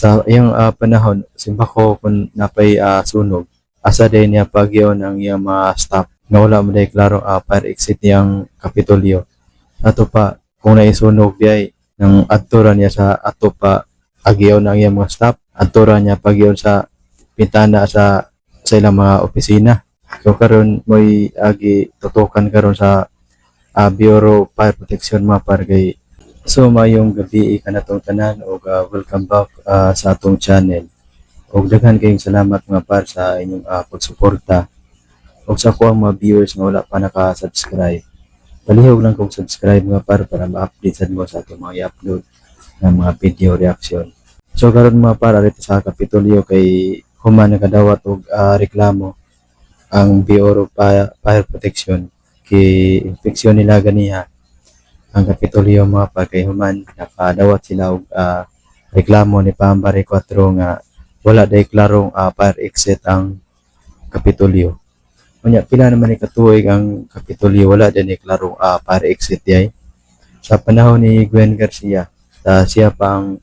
Sa iyang panahon, simbako kung napay sunog, asa day niya pagyon ang iyang mga staff nga wala mo day klaro fire exit niyang Kapitolyo? Ato pa, kung naisunog diay, nang adto niya sa ato pa agyon ang iyang mga staff, adto niya pagyon sa bintana sa ilang mga opisina. So karon mo'y agi tutukan karon sa Bureau of Fire Protection, mga par, kay. So maayong gabi kanatong tanan ug welcome back sa atong channel. Ug daghan kayong salamat, mga par, sa inyong pagsuporta. Ug sa ako ang mga viewers nga wala pa naka-subscribe, palihog lang kog subscribe, mga par, para ma-update sad mo sa atong mga i-upload nga mga video reaction. So karon, mga par, dito sa Kapitolyo kay human nakadawat og reklamo ang Bureau of Fire Protection kay inspeksyon nila ganiha ang Kapitolyo, mga par, kay human nakadawat sila og reklamo ni Pambare 4 nga wala day klarong fire exit ang Kapitolyo. Unya pila naman ni katuig ang Kapitolyo, wala din ni klarong fire exit diay? Sa panahon ni Gwen Garcia, sa siya pa ang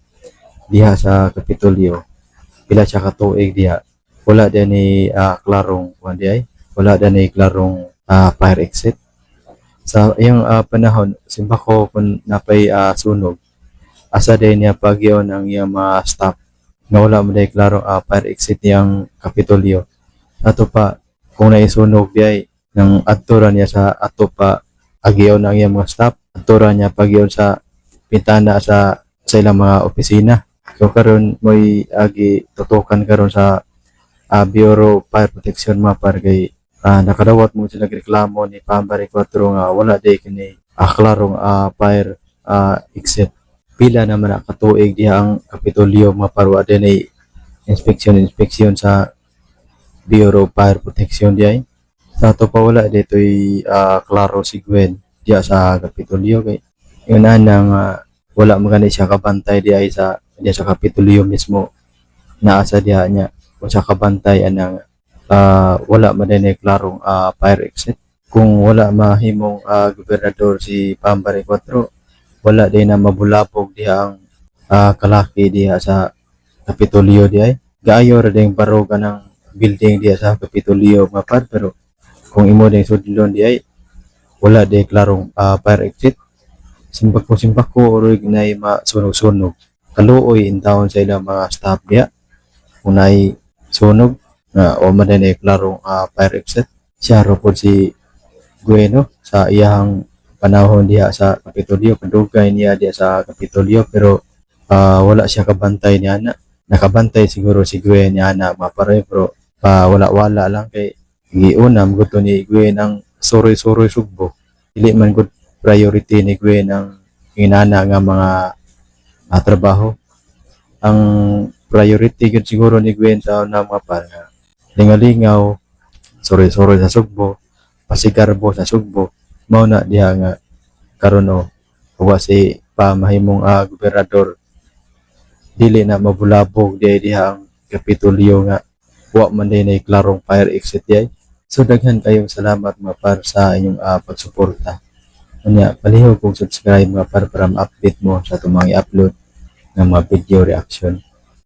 diha sa Kapitolyo, pila siya katuig diha, wala din ni klarong kuan diay, wala din ni klarong fire exit. Sa iyang panahon, simbako kung napay sunog, asa day niya pagyon ang iyang mga staff nga wala mo day klarong fire exit niyang Kapitolyo? Ato pa, kung naisunog diay, nang adto niya sa ato pa agyon ang iyang mga staff, adto niya pagyon sa bintana sa ilang mga opisina. So karon mo'y agi tutukan karon sa Bureau of Fire Protection, mga par, kay nakadawat mo sila reklamo ni Pambare 4 nga wala day kini klarong fire exit. Pila naman na katuig diha ang Kapitolyo, mga par, wa din ay inspection inspection sa Bureau of Fire Protection diay? Sa ato pa, wala dito'y klaro si Gwen diha sa Kapitolyo kay yun anang wala man gani siya kabantay diay sa Kapitolyo mismo. Naa sa diha niya o sa kabantay anang wala man din klarong fire exit. Kung wala mahimong gobernador si Pambare 4, wala din na mabulabog diha ang kalaki diha sa Kapitolyo diay. Gaayo ra ding baruga ng building diha sa Kapitolyo, mga par, pero kung imo ding sudlon diay, wala di klarong fire exit. Simbako urig nay masunog-sunog, kaluoy intawon sa ilang mga staff diha kung naay sunog nga o man din ay klarong fire exit. Siya ro pod si Bueno sa iyang panahon diha sa Kapitolyo, kadugay niya diha sa Kapitolyo, pero wala siya kabantay niya na. Nakabantay siguro si Gwen niya na, mga pare, pero wala-wala lang kay giuna man gud to ni Gwen ang suroy-suroy Sugbo. Dili man gud priority ni Gwen ang inana nga mga trabaho. Ang priority gud siguro ni Gwen sa una, mga par, nga lingalingaw, suroy-suroy sa Sugbo, pasigarbo sa Sugbo. Mao na diha nga karon o wa si pa mahimong gobernador, dili na mabulabog diha diha ang Kapitolyo nga wa man din ay klarong fire exit diay. So daghan kayong salamat, mga par, sa inyong pagsuporta. Unya palihog kog subscribe, mga par, para ma-update mo sa atong mga i-upload nga mga video reaction.